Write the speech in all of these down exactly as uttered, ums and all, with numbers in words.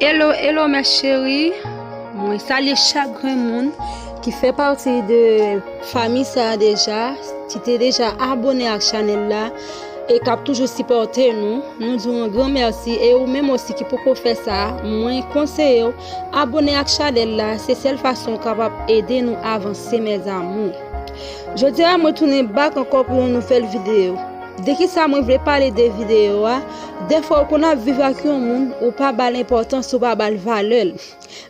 Hello, hello, mes chéries. Mwen salye chak grenn moun ki fè pati de fanmi sa a deja, ki te deja abone ak chanèl la, e k ap toujou sipòte nou. Nou di w yon gran mèsi. E ou menm osi ki poko fè sa, mwen konseye w abone ak chanèl la. Se sèl fason w kapab ede nou avanse, mes amours. Jodi a, mwen tounen back ankò pou yon nouvèl videyo. De ki sa mwen vle pale de videyo a? Dèfwa ou konn ap viv ak yon moun, ou pa ba l enpòtans, ou pa ba l valè l.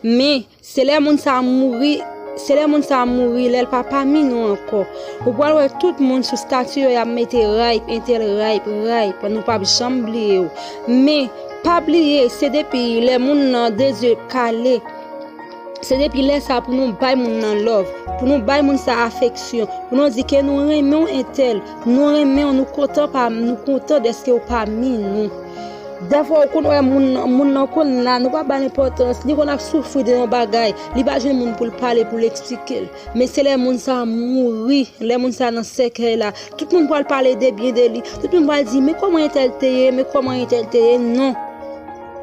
Men, se lè moun sa a mouri, se lè moun sa a mouri, lè l pa pami nou ankò. Ou pral wè tout moun sou stati yo, y ap mete rip, entèl rip, rip, nou p ap janm bliye w. Men, pa bliye, se depi lè moun nan de zye kale, se depi lè sa pou nou bay moun nan love, pou nou bay moun sa afeksyon, pou nou di ke nou renmen w entèl, nou renmen w, nou kontan pa, nou kontan dèske w pami nou. Dèfwa ou konn wè moun nan, moun nan konn la, nou pa ba l enpòtans, li konn ap soufri de yon bagay, li pa jwenn moun pou l pale, pou l eksplike l. Men se lè moun sa a mouri, lè moun sa a nan sèkèy la, tout moun pral pale de byen de li, tout moun pral di, men kòman entèl te ye, men kòman entèl te ye, non.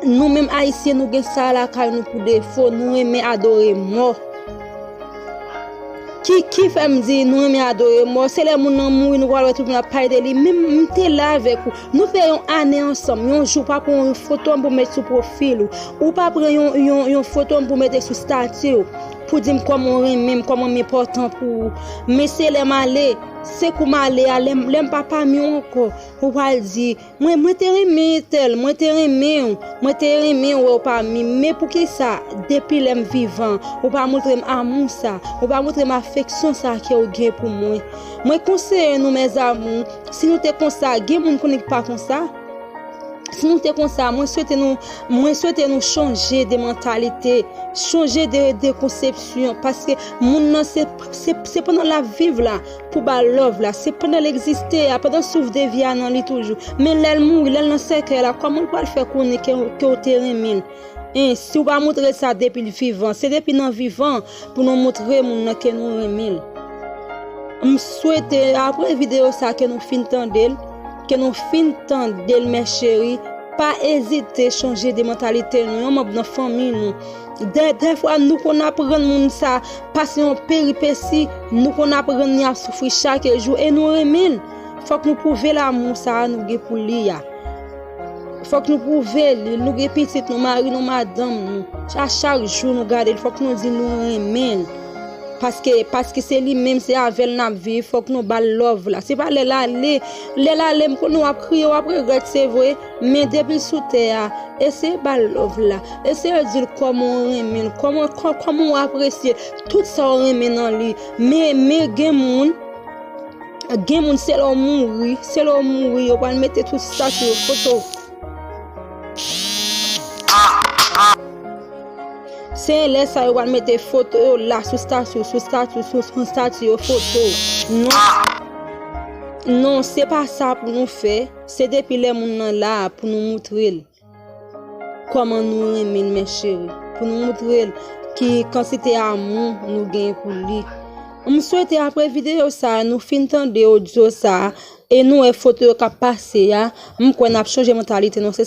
Nou menm Ayisyen, nou gen sa lakay nou pou defo, nou renmen adore mò. Ki, ki fè m di nou renmen adore mò? Se lè moun nan mouri, nou pral wè tout moun ap pale de li. Menm m te la avèk ou. Nou fè yon ane ansanm. Yon jou, ou pa pran yon foto m pou met sou pwofil ou. Ou pa pran yon, yon, yon foto m pou mete sou stati w. Pou di m kòman w renmen m, kòman m enpòtan pou ou. Men se lè m ale, se kou m ale a, lè m, lè m pa pami w ankò. Ou pral di, mwen, mwen te renmen entèl, mwen te renmen w, mwen te renmen wè w pami m. Men poukisa, depi lè m vivan, ou pa montre m amou sa, ou pa montre m afeksyon sa ke w gen pou mwen? Mwen konseye nou, mes amours, si nou te konsa, gen moun konnen ki pa konsa. Si nou te konsa, mwen swete nou, mwen swete nou chanje de mantalite, chanje de, de konsepsyon, paske moun nan se, se, se pandan l ap viv la, pou ba l love la, se pandan l egziste a, pandan souf de vi a nan li toujou. Men lè l mouri, lè l nan sèkèy la, kòman l pral fè konnen ke, ke w te renmen l? Hein, si w pa montre sa depi l vivan, se depi nan vivan pou nou montre moun nan ke nou renmen l. M swete apre videyo sa ke nou fin tande l, ke nou fin tande l, mes chéries, pa ezite chanje de mantalite nou, yon manm nan fanmi nou. De, dèfwa nou konn ap rann moun sa pase yon peripesi, nou konn ap rann li ap soufri chak jou e nou renmen l. Fòk nou pwouve lanmou sa a nou gen pou li a. Fòk nou pwouve li, nou gen pitit nou, mari nou, madanm nou. A chak jou nou gade l, fòk nou di nou renmen l. Paske, paske se li menm, se avè l n ap viv, fòk nou ba l love la. Se pa lè l ale, lè l ale, m konnen w ap kriye, w ap regrèt, se vre, men depi l sou tè a, eseye ba l love la. Eseye di l kòman w renmen l, kòman, kò-, kòman w apresye tout sa w renmen nan li. Men, men gen moun, Gen moun, se lè w mouri, se lè w mouri, yo pral mete tout stati yo, foto. Se lè sa yo pral mete foto yo la sou stati, sou stati, sou, sou stati yo, foto. Non. Non, se pa sa pou nou fè. Se depi lè moun nan la pou nou moutre l kòman nou renmen l, mes chéries, pou nou moutre l ki kantite amou nou gen pou li. M swete apre videyo sa a, nou fin tande odyo sa a, e nou wè foto yo k ap pase a, m kwè n ap chanje mantalite nou, se sa.